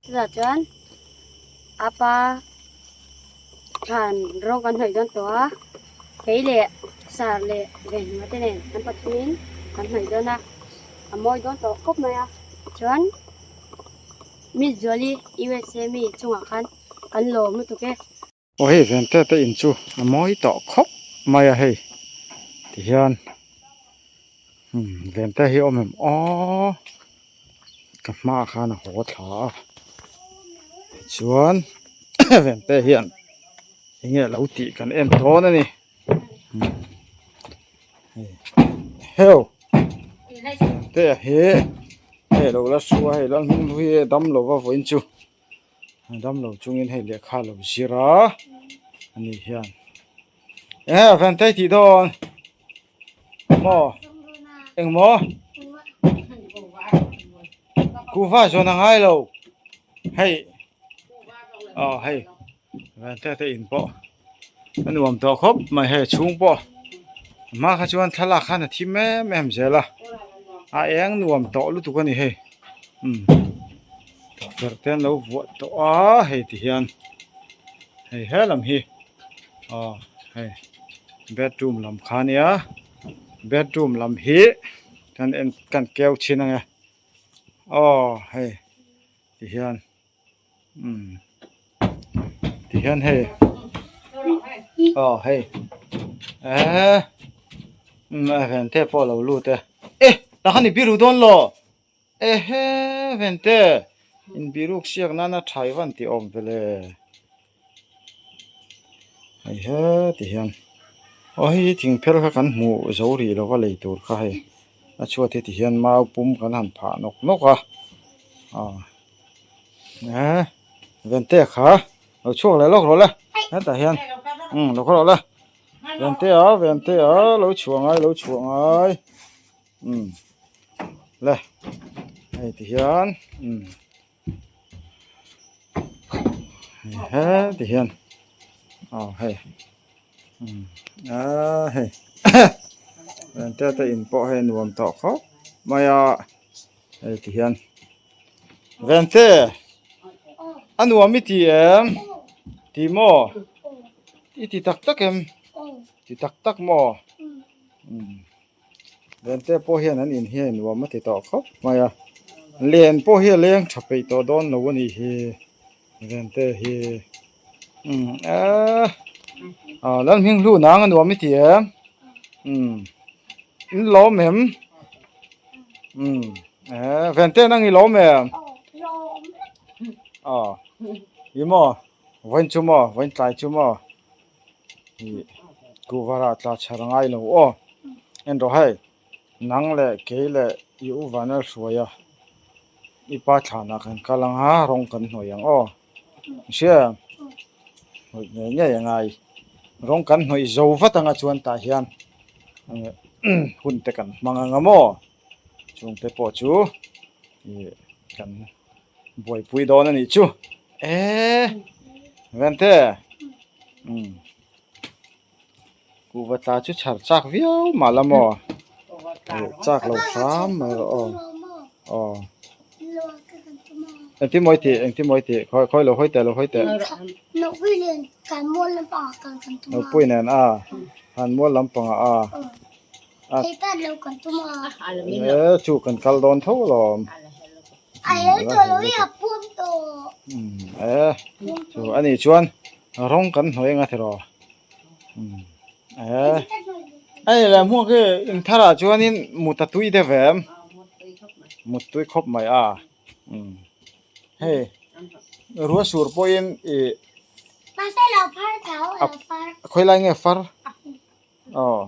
Chutah chuan a pa thlan rawng kan hnawih dawn tawh a, kei leh sar leh venhima te nen an pathumin kan hnawih dawn a, a mawi dawn tawh khawp mai a. Chuan Miss Zuali USA mi chungah khan kan lawm lutuk e. Aw hei vente te in chu a mawi tawh khawp mai a hei tihian umm vente hi a awm em aw ka hmaah khan a haw thla a tichuan vente hian enge a lo tih kan en dawn a ni heu te hi hei a lo la hru a hei lalhming hi a dam lo va vawiin chu. Damlo chungin hei lehkha lo zir a ani hian e Ventei tih dawn maw engmaw kuhva zawn a ngai lo hei aw hei Vente te in pawh a nuam tawh khawp mai hei chhung pawh a hma kha chuan thlalak khan a thim em em zel a a eng nuam tawh lutuk a ni hei umm tukverh te an lo vuah tawh a hei ti hian hei he lam hi aw hei bedroom lam kha a nia bedroom lam hi kan en kan keu chhin ang e aw hei ti hian. Umm tihian hei aw hei eee umm a vente pawh a lo lut e eh tah khan i biru dawn lo ehe vente inbiruk siak nana tha i van tih awm ve le hei he tihian aw hei hi thingphel kha kan hmuh zo rih lova lei tur kha hei a chhuat hi tihian mau pum kan han phah nawk nawk a aw. Eee Vente kha lo chhuak leh lawk rawh le hetah hian umm lo khaw rawh le Vente a Vente a lo chhuah ngai lo chhuah ngai umm le hei ti hian umm he ti hian aw hei umm aaa hei Vente te in pawh hei nuam tawh khawp mai a hei ti hian. Vente a nuam i ti em? Ti maw? I ti tak tak em? Ti tak tak maw? Umm Vente pawh hian an in hi a nuam a ti tawh khawp mai a len pawh hi a leng tha peih tawh dawn lo a nih hi Vente hi umm eee ah Lalhming hlu nang a nuam i ti em? Umm in lawm em? Umm eh Vente nang i lawm em? Aw i maw vawiin chu maw vawiin tlai chu maw ih kuhva tla chhar a ngai lo aw en rawh hei nang leh kei leh i u vanal hruai a i pa thlanah kan kal ang a rawng kan hnawih ang aw i hria em hnawih ngei ngei a ngai rawng kan hnawih zo vat anga chuan tah hian. Hun te kan hmang anga maw chungte pawh chu ih kan buaipui dawn a nih chu eee Vente umm kuhva tla chu chhar chak viau mah la maw chak lo hram mai rawh aw aw. Engtin mawi tih engtin mawi tih khawi khawi lo hawi teh lo hawi teh. Nopui nen a han mual lampangah a a e chu kan kal dawn tho alawm e chu a nih chuan rawng kan hnawih anga tiraw e hei leh hmuak hi intharah chuanin mut a tui deuh em. Muttui khawp mai a umm hei rua sur pawhin ih a khawi lai nge far aw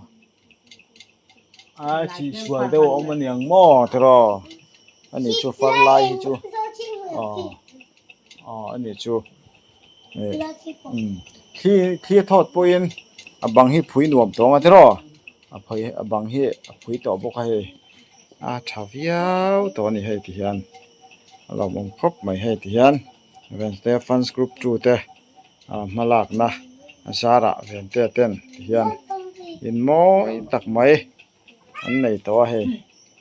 a chih sual deuh a awm aniang maw tiraw ani chu far lai hi chu aw aw ani chu ih umm thli thli a thawt pawhin a bang hi phui nuam tawng a tiraw a phui a bang hi a phui tawh bawk a hei. A tha viau tawh a ni hei ti hian a lawmawm khawp mai hei ti hian Vente fans group 2 te ah hma lakna a zarah Vente ten ti hian in mawi tak mai an nei tawh a hei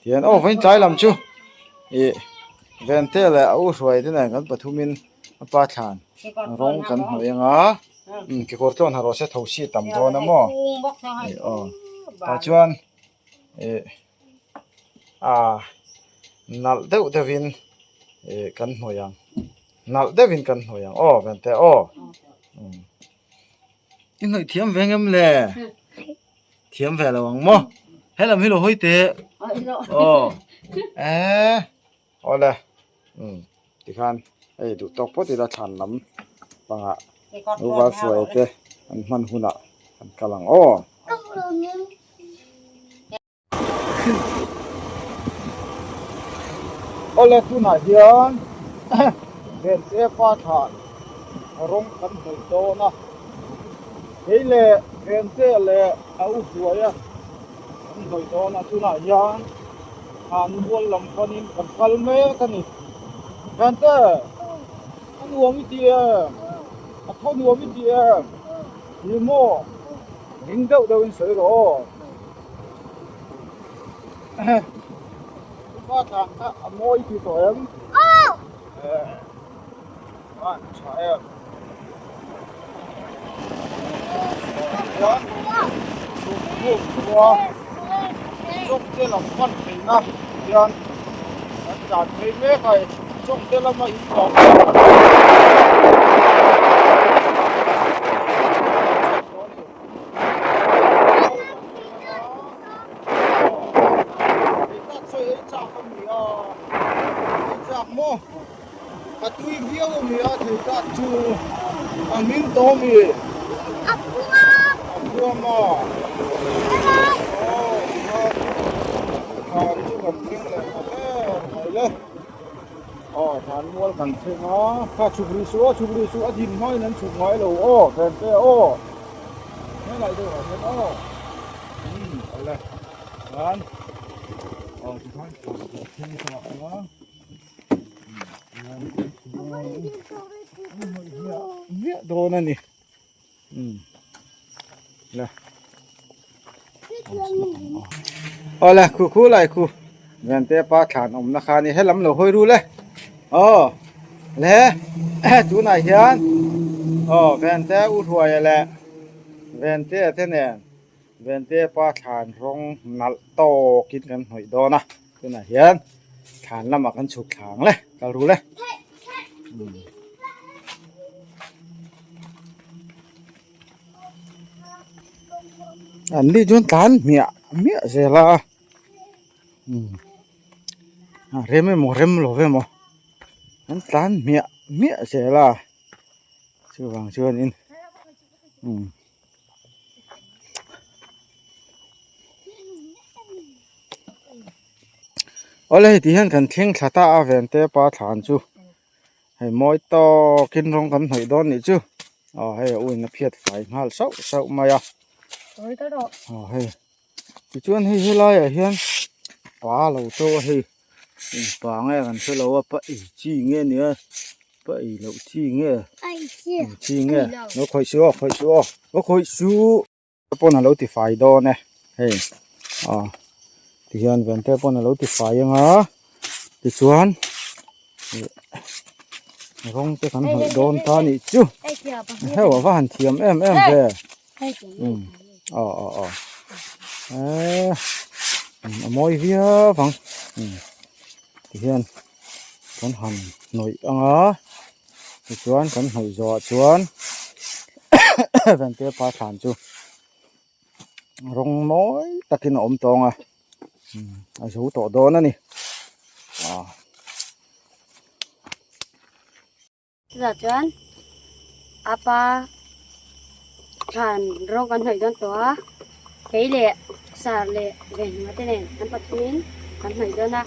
ti hian aw vawiin tlai lam chu ih. Vente leh a u hruai te nen kan pathumin a pa thlan rawng kan hnawih ang a umm kekawr tlawn ha rawh se tho si tam dawn a maw ih aw tah chuan ih ah nalh deuh deuhin ih kan hnawih ang nalh deuhin kan hnawih ang aw Vente aw umm i hnawih thiam ve ngem le. Thiam ve lo ang maw? Helam hi lo hawi teh. Aw. Eh. Awle. Um. Tikhan hei duh tawk phawt ila thlan lam pangah Uva hruai te an hman hunah kan kal ang aw. Awle tunah hian Vente pa thlan rawng kan hnawih dawn a. Kei leh Vente leh a u hruaia kan hnawih dawn a, tunah hian han mual lam panin kan kal mek a ni. Vente, a nuam i ti em? A thaw nuam i ti em? Ni maw? Ring deuh deuhin sawi rawh aw. Upa tlan kha a mawi ti tawh em? Aw! A tha em? Chuan chhungkhum khua Chawngte lam pan theihna hian kan tlan phei mek a, Chawngte lama in tawng A tui viau a ni a thei tak chu a hming tawh a mi? A phuam! A phuam a. Aw tikhan thlan chu kan thleng leh ta ber mai le. Aw thlan mual kan thleng a, kha chhuk rih suh aw chhuk rih suh a din hmain an chhuk ngai lo aw Thente aw. Helai deuhah hian aw. Umm awle chuan aw tikhan thlan kan thleng ta a. Miah dawn a ni le awle khu khu lai khu vente pa thlan awmna kha a ni helam lo hawi rul e aw le tunah hian aw vente u hruaia leh vente te nen vente pa thlan rawng nalh tawkin kan hnawih dawn a. Tunah hian thlan lamah kan chhuk thla ang le kal ru le. An ni chuan tlan hmiah hmiah zel a a rem emaw rem lo emaw an tlan hmiah hmiah zel a chuvang chuanin umm. Awle hei ti hian kan thleng thla ta a vente pa thlan chu hei mawi tawkin rawng kan hnawih dawn nih chu aw hei a uin a phiat fai nghal sauh sauh mai a aw hei tichuan hei helaiah hian pa lo to a hei eng pa nge kan hre lo a pa ei chi nge nia pa ei loh chi nge eng chi nge lo khawih suh aw khawih suh aw lo khawih suh pawn a lo ti fai dawn e hei aw tihian vente pawn a lo ti fai ang a tichuan rawng te kan hnawih dawn ta a nih chu heuh a va han thiam em em ve. Umm aw aw aw eee a mawi viau ang umm tihian kan han hnawih ang a tichuan kan hnawih zawhah chuan Vente pa thlan chu rawng mawi takin a awm tawng a umm a zo tawh dawn a ni aw. Chutah chuan a pa thlan rawng kan hnawih dawn tawh a, kei leh sar leh venhima te nen an pathumin kan hnawih dawn a,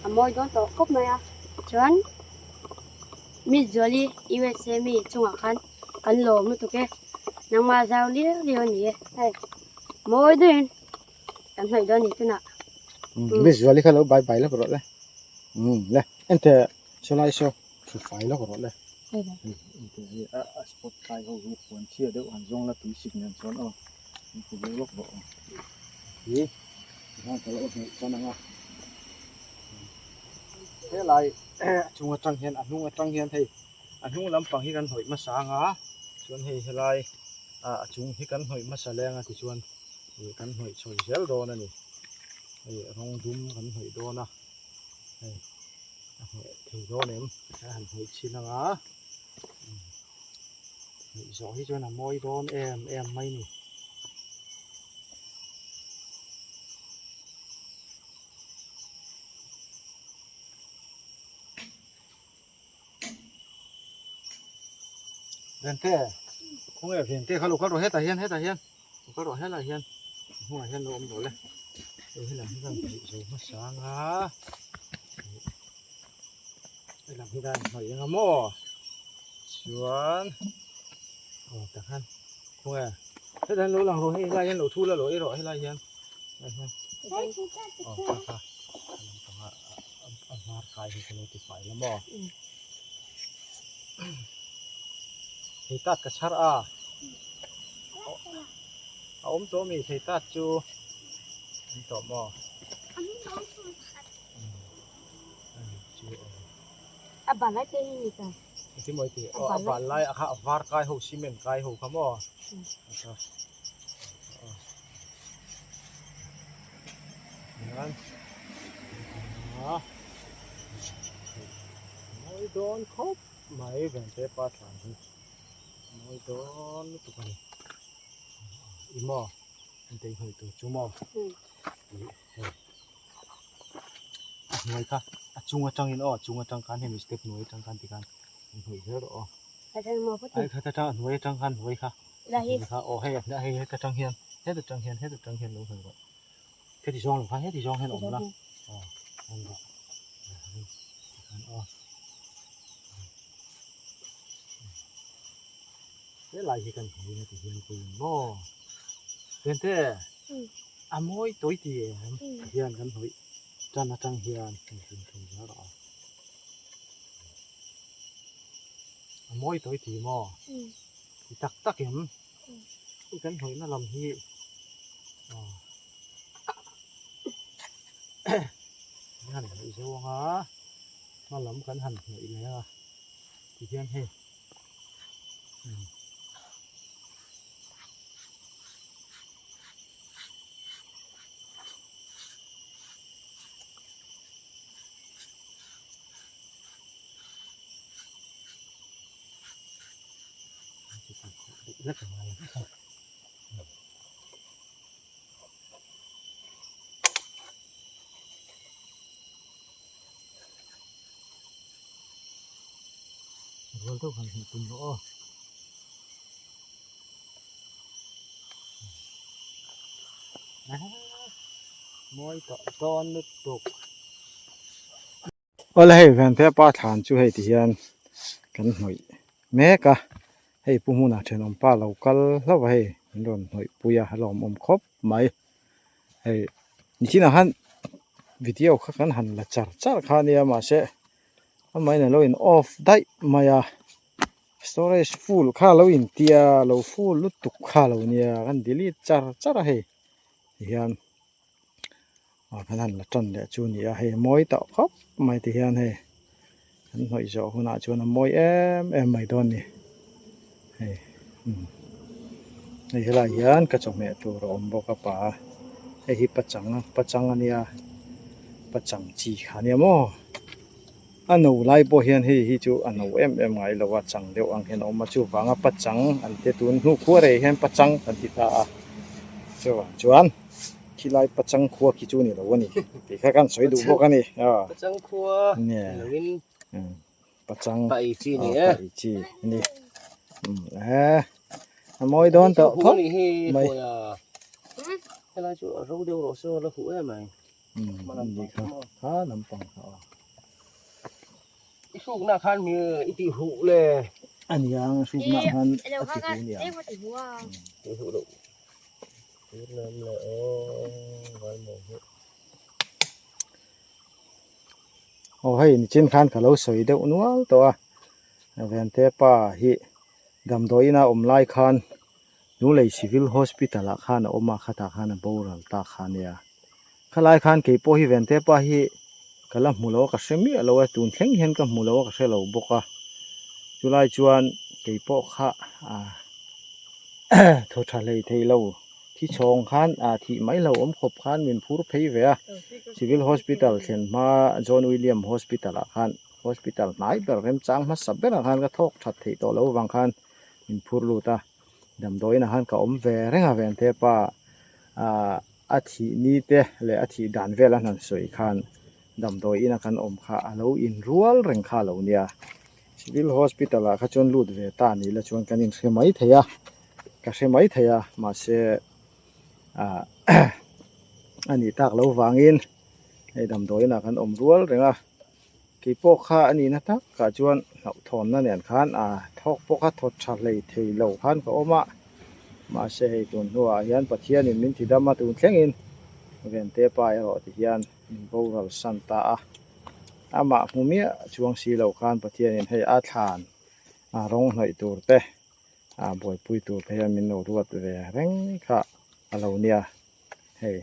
a mawi dawn tawh khawp mai a. Chuan Miss Zuali USA mi chungah khan kan lawm lutuk e, nangmah zau liau liau a ni e, hei mawi deuhin kan hnawih dawn a ni tunah. Miss Zuali kha lo bye bye lawk rawh le, umm le enteh sawlai saw. Thu fai lawk rawh le. A spot kai ho hi puan chhia deuh han zawng la tui sik nen chuan aw an pu deuh lawk rawh aw. Hi tikhan ka lo hmuh chuan ang a. Helai a chung atang hian a hnung atang hian hei a hnung lampang hi kan hnawih hmasa ang a chuan hei helai ah a chung hi kan hnawih hmasa leng a tichuan ih kan hnawih chho zel dawn a ni hei rawng dum kan hnawih dawn a hei a hnawih thei dawn em a han hnawih chhin ang a hnawih zawh hi chuan a mawi dawn em em mai a ni. Vente khawnge vente kha lo kal rawh hetah hian hetah hian lo kal rawh helaiah hian hnungah hian lo awm rawh le hei helam hi kan hmuh zo hmasa anga helam hi kan hnawih anga maw chuan aw tah khan khawnge hetah hian lo lang rawh hei helaiah hian lo thu la lo ei rawh helaiah hian aw kha kha lampanga a var kai hi ka lo ti fai la maw thei tat ka chhar a a awm tawh ami thei tat chu awm tawh maw a ban lai te hi ni ta engtin maw i tih aw a ban lai a kha a var kai ho cement kai ho kha maw Hian a mawi dawn khawp mai vente pa thlan hi mawi dawn lutuk a ni i maw an tei hnuai tur chu maw ih hei a hnuai kha a chung atangin aw a chung atang khan hemi step hnuai atang khan tikhan an hnuai zel rawh aw ai kha ta hnuai atang khan hnuai kha. Kha aw hei a hei heta tang hian heta tang hian heta tang hian lo hnawih rawh heti zawng lo khan heti zawng hian awm la aw awm rawh tikhan aw helai hi kan hmuin a ti hian pui maw Vente a mawi tawi ti em hian kan hnawih tan atang hian kan hlim thei zel rawh a mawi tawi ti maw. Ti tak tak em? Hei kan hnawihna lam hi kan han hnawih zo ang a, hma lam kan han hnawih leh a tihian hei Rual deuh han hmuh tum rawh aw. Mawi tawh dawn lutuk. Awle hei Vente pa thlan chu hei ti hian kan hnawih mek a, hei pu hmunah thenawm pa lo kal hlauh a hei min rawn hnawih pui a a lawmawm khawp mai hei nichinah khan video kha kan han la char char kha ania mahse amahin alo in off daih mai a storage full kha alo intia lo full lutuk kha alo nia kan delete char char a hei ti hian. ah kan han la tan leh chu a ni a hei a mawi tawh khawp mai ti hian hei an hnawih zawh hunah chuan a mawi em em mai dawn a ni hei umm hei helaiah hian ka chawhmeh tur a awm bawk a pa hei hi pachang pachang a nia pachang chi kha a nia maw a no lai pawh hian hei hi chu a no em em ngai lo a chang deuh ang hian a awm a chuvanga pachang an ti tun hnu khuar eh hian pachang kan ti ta a chuvang chuan. Khilai pachang khua khi chu ni lo a ni tih kha kan sawi duh bawk a ni Pachang khua ni lo in pachang paih chi ni e paih chi a ni e a mawi dawn tawh khawp mai helai chu a ro deuh rawh se la huh em mai ni kha kha lampang kha aw I hrukna khan mi i tih huh le a niang hrukna khan a ti huh nia ti huh loh Aw hei nichin khan ka lo sawi deuh nual tawh a Vente pa hi damdawi ina awm lai khan Lunglei Civil Hospital ah khan a awm a khatah khan a boral ta kha ania khalai khan keipawh hi Vente pa hi. Ka la hmu lo a ka hre miah lo a, tun thleng hian ka hmu lo a ka hre lo bawk a. Chulai chuan kei pawh kha ah thaw tha hlei thei lo thi chhawng khan ah thih mai lo awm khawp khan min phur phei ve a. Civil Hospital thlen hma John William Hospital ah khan hospital hnai ber remchang hmasa berah khan ka thawk that theih tawh loh avang khan min phur lut a. Damdawiin ah khan ka awm ve reng a Vente pa ah a thih ni te leh a thih dan vel a hnan sawi khan damdawi ina kan awm kha a lo inrual reng kha a lo nia. Civil Hospital ah kha chuan lut ve ta ni la chuan kan inhre mai thei a, ka hre mai thei a mahse ah a nih tak lo vangin hei damdawi inah kan awm rual reng a, keipawh kha a nihna takah chuan hlauhthawnna nen khan ah thawk pawh kha thawt tha hlei thei lo khan ka awm a mahse hei tun hnuah hian Pathianin min ti dam a tun thlengin Vente pa erawh ti hian min boral san ta a amah hmu miah chuang si lo khan Pathianin hei a thlan a rawng hnawih tur te ah buaipui tur te hian min lo ruat ve reng kha a lo nia hei.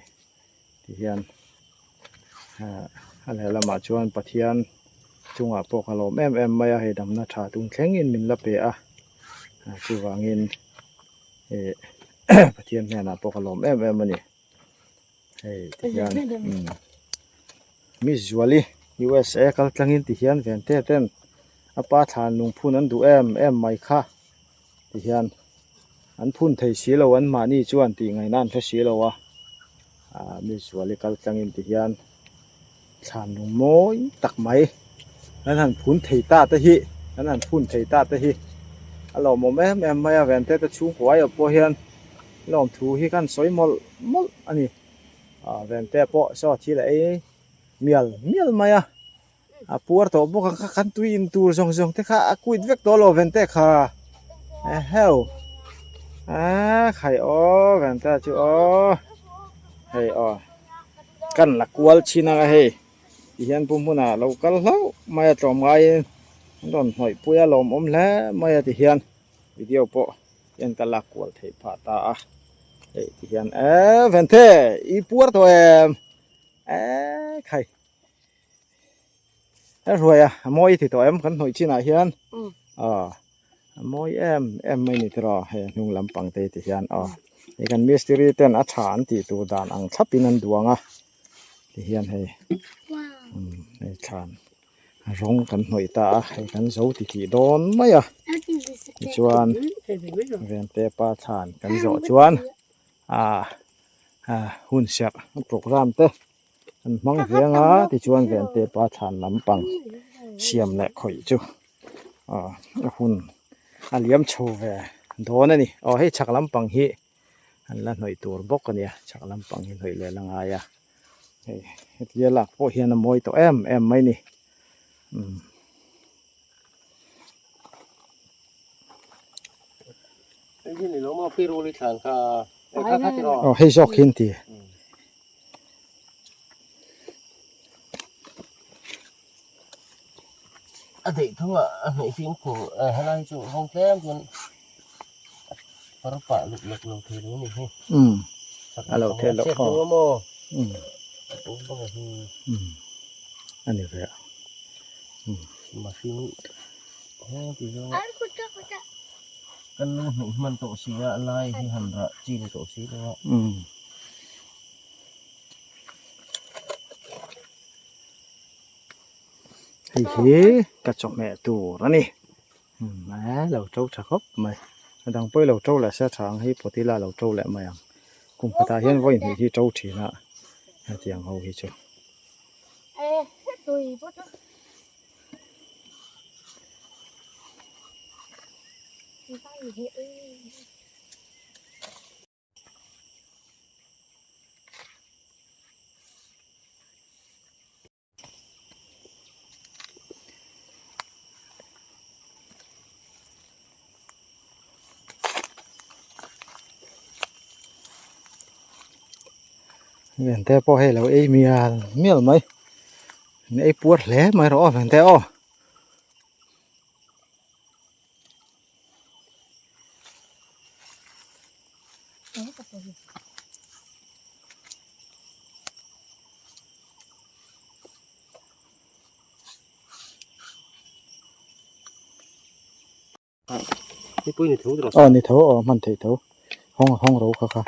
Tihian a lehlamah chuan Pathian chungah pawh ka lawm em em mai a, hei damna tha tung thlengin min la pe a, chuvangin ih Pathian hnenah pawh ka lawm em em a ni. Hei tihian Miss Zuali USA kal tlangin tihian Vente ten a pa thlan lungphun an duh em em mai kha tihian an phun thei si lo an mahni chuan tih ngaihna an hre si lo a ah mi zuali kal tlangin ti hian thlan lung mawi tak mai an han phun thei ta te hi an han phun thei ta te hi a lawmawm em em mai a vente te chhungkua ah pawh hian lawmthu hi kan sawi mawlh mawlh a ni ah vente pawh saw thil a ei mial mial mai a. A puar tawh bawk ang kha kan tui in tur zawng zawng te kha a quit vek tawh lo Vente kha eheu a khai aw Vente chu aw hei aw kan la kual chin anga hei ti hian pu hmunah lo kal hlauh mai a tlawm ngaiin an rawn hnawih pui a lawmawm hle mai a ti hian video pawh hian ka lak kual theih phah ta a hei ti hian e Vente i puar tawh em e khai. He hruai a a mawi ti tawh em kan hnawih chinah hian aw a mawi em em mai ni tiraw hei a hnung lampang te ti hian aw hei kan mistiri ten a tha an tih tur dan ang thlap in an duang a ti hian hei hei thlan rawng kan hnawih ta a hei kan zo ti tih dawn mai a tichuan Vente pa thlan kan zawh chuan ah hun serh program te. An hmang veng a tichuan Vente pa thlan lampang siam leh khawih chu aw a hun a liam chho ve dawn a ni. Aw hei chhak lampang hi an la hnawih tur bawk a nia chhak lampang hi hnawih leh la ngai a hei hetia lak pawh hian a mawi tawh em em mai a ni umm. Aw hei zawk hi an ti. A deih tho a a hnaih fimkhur helai chu rawng tlem chuan par pah luk luk lo thei lo ni hi. Umm a lo thei loh aw. Umm umm a ni ve a umm. Kan lo hnaih hman tawh si a lai hi han rah chi ni tawh si lo a. Umm. Hei hi ka chawhmeh tur a ni umm e lo to tha khawp mai a dang pawh i lo to leh se a tha ang hei pawt ila a lo to leh mai ang kum khatah hian vawi hnih hi to thin a hetiang ho hi chu. Vente pawh hei lo ei mial mial mai an ei puar hle mai rawh aw Vente aw. Nipui ni tho rawh. Aw ni tho aw hman theih tho. Hawng hawng ro kha kha.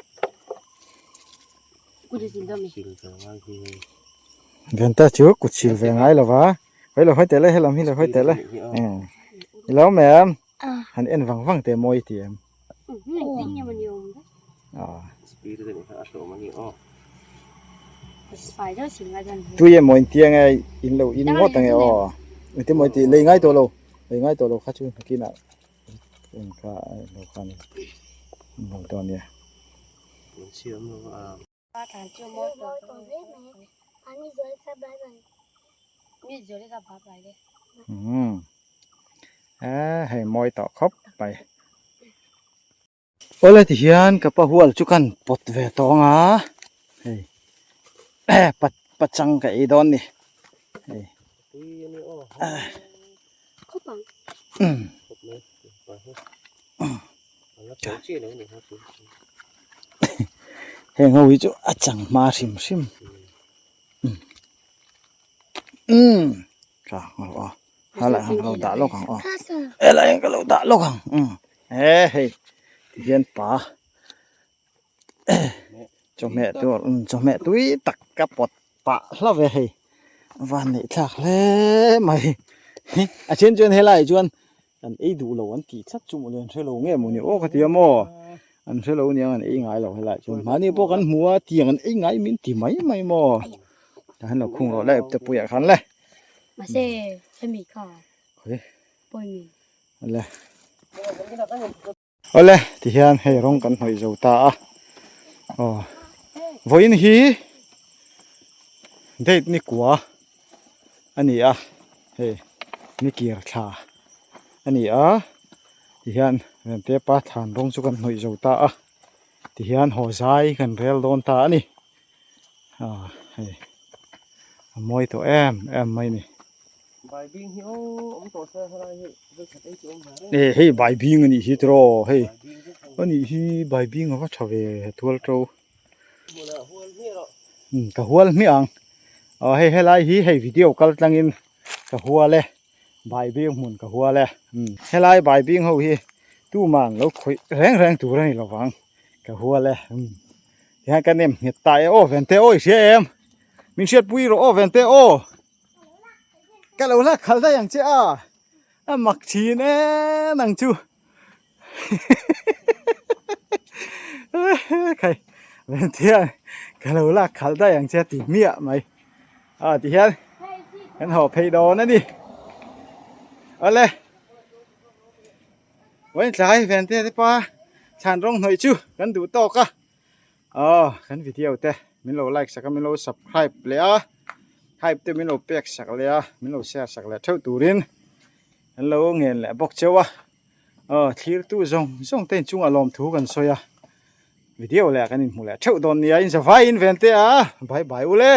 Venta chu kut sil ve ngai lova. Hoi lo hoi teh le helam hi lo hoi teh le. I lo mem. Han en vang vang teh mawi ti em. Tui emaw in tia nge in lo in ngawt ange aw. Engtin maw i tih lei ngai tawh lo. Lei ngai tawh lo kha chu nakinah eng kha lo khan in lo dawn nia. Umm hei mawi tawh khawp mai. Awle ti hian ka pa hual chu kan pawt ve tawng a hei pachang ka ei dawn ni hei heng ho hi chu a chang hma hrim hrim umm tha a Hala ang ka lo dah lawk ang aw. Helai ang ka lo dah lawk ang. Um. E hei ti hian pa chawhmeh tur um chawhmeh tui tak ka pawt pah hlauh ve hei. Van neih thlak hle mai. A then chuan helai chuan kan ei duh lo an tih tlat chu mawle an hre lo nge mawni aw ka ti a maw. An hre lo aniang an ei ngai lo helai chuan mahni pawh kan hmu a tiang an ei ngai min ti mai mai maw. Tah hian lo khung rawh le ipte puiah khan le. Mahse hemi kha Khawi pawimi. Awle. Awle tihian hei rawng kan hnawih zo ta a. Aw vawiin hi date ni kua a ni a hei ni kir thla a ni a tihian Vente pa thlan rawng chu kan hnawih zo ta a tihian haw zai kan rel dawn ta a ni. Ah hei a mawi tawh em em mai ni. Baibing hi aw awm tawh se helai hi vawikhat ei chu awm ve reng. E hei baibing a nih hi tiraw hei a nih hi baibing a va tha ve tual to. Um ka hual hmiah ang aw hei helai hi hei video kal tlangin ka hual e baibing hmun ka hual e um helai baibing ho hi tuman lo khawih reng reng tur a ni lovang ka hual e um. Tihian ka nem nghet ta e aw Vente aw i hria em? Min hriat pui rawh aw Vente aw. Ka lo la khal daih ang che a. A mak thin e nang chu. Khai Vente a ka lo la khal daih ang che a ti hmiah mai. A tihian kan haw phei dawn a ni. Awle. Vawiin tlai Vente te pa chhan rawng hnawih chu kan duh tawk a aw kan video te min lo like sak a min lo subscribe leh a hype te min lo pek sak leh a min lo share sak leh theuh turin an lo ngen leh bawk cheu a aw thlir tu zawng zawng te inchungah lawmthu kan sawi a video leh kan inhmu leh theuh dawn nia in zavaiin Vente a bye bye ule.